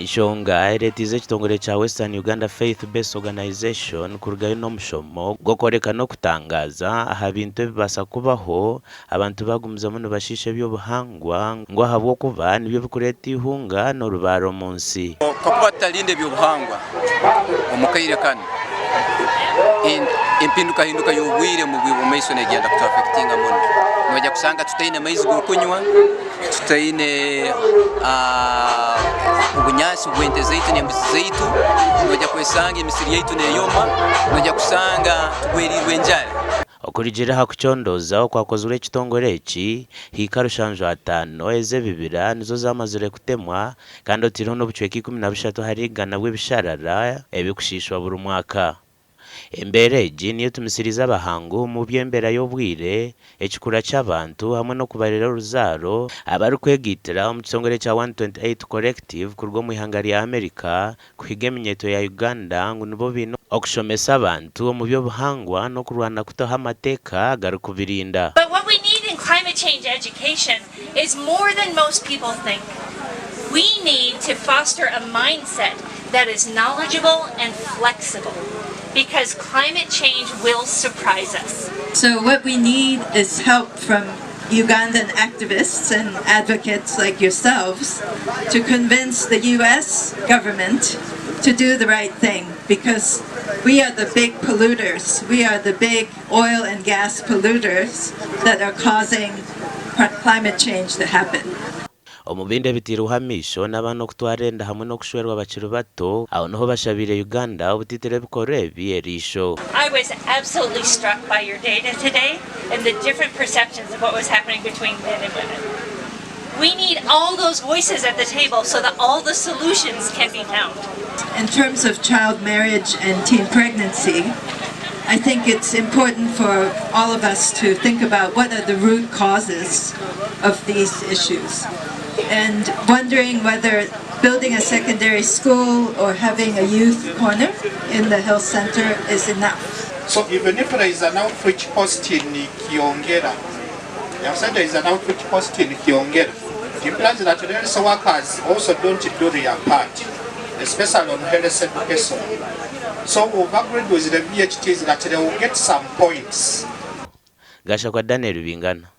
Enshonga ereetiize ekitongore kya Western Uganda Faith Based Organisation kurugayo n'omushomo gw'okworeka n'okutangaaza aha bintu ebibaasa kubaho abantu baagumizamu nibashiisha eby'obuhangwa ngu ahabw'okuba nibyo birikureeta eihunga n'orubaare omu nsi. Kakuba tutarinda eby'obuhangwa omu kaire kanu, empindukahinduka y'obwire omu bwire bw'omu maiso negyenda kutu affectinga muno. Noija kushanga tutaine maizi g'okunywa, tutaine obunyaatsi bw'ente zaitu n'embuzi zaitu, noija kwesanga emisiri yaitu neyoma, noija kushanga tugweriirwe enjara. Okurugiirira aha kucondooza okwakozirwe ekitongore eki, hiika 75 ez'ebibira nizo zaamazire kutemwa kandi otaireho n'obucweka 13 ahari igana bw'ebisharara ebikushiishwa buri mwaka. Embeera egi niyo etumisiriize abahangu omu by'embeera y'obwire, ekikura ky'abantu hamwe n'okubarira oruzaaro abarikwegaitira omu kitongore kya 128 Collective kuruga omu ihanga rya America kuhiga eminyeeto ya Uganda ngu nibo baine okushomesa abantu omu by'obuhangwa n'okurwana kutaho amateeka agarikubirinda. But what we need in climate change education is more than most people think. We need to foster a mindset that is knowledgeable and flexible because climate change will surprise us. So what we need is help from Ugandan activists and advocates like yourselves to convince the US government to do the right thing because we are the big polluters. We are the big oil and gas polluters that are causing climate change to happen. Omu bindi ebitairweho amaisho n'abaana okutwara enda hamwe n'okushwerwa bakiri bato, aho niho bashabiire Uganda obutaitira ebikorwa ebi eriisho. I was absolutely struck by your data today and the different perceptions of what was happening between men and women. We need all those voices at the table so that all the solutions can be found. In terms of child marriage and teen pregnancy, I think it's important for all of us to think about what are the root causes of these issues and wondering whether building a secondary school or having a youth corner in the health center is enough. So even if there is an outreach post in Kyongera, they have said there is an outreach post in Kyongera. It implies that the health workers also don't do their part, especially on health education. So we've agreed with the VHTs that they will get some points. Gashakwa Daniel Bingana.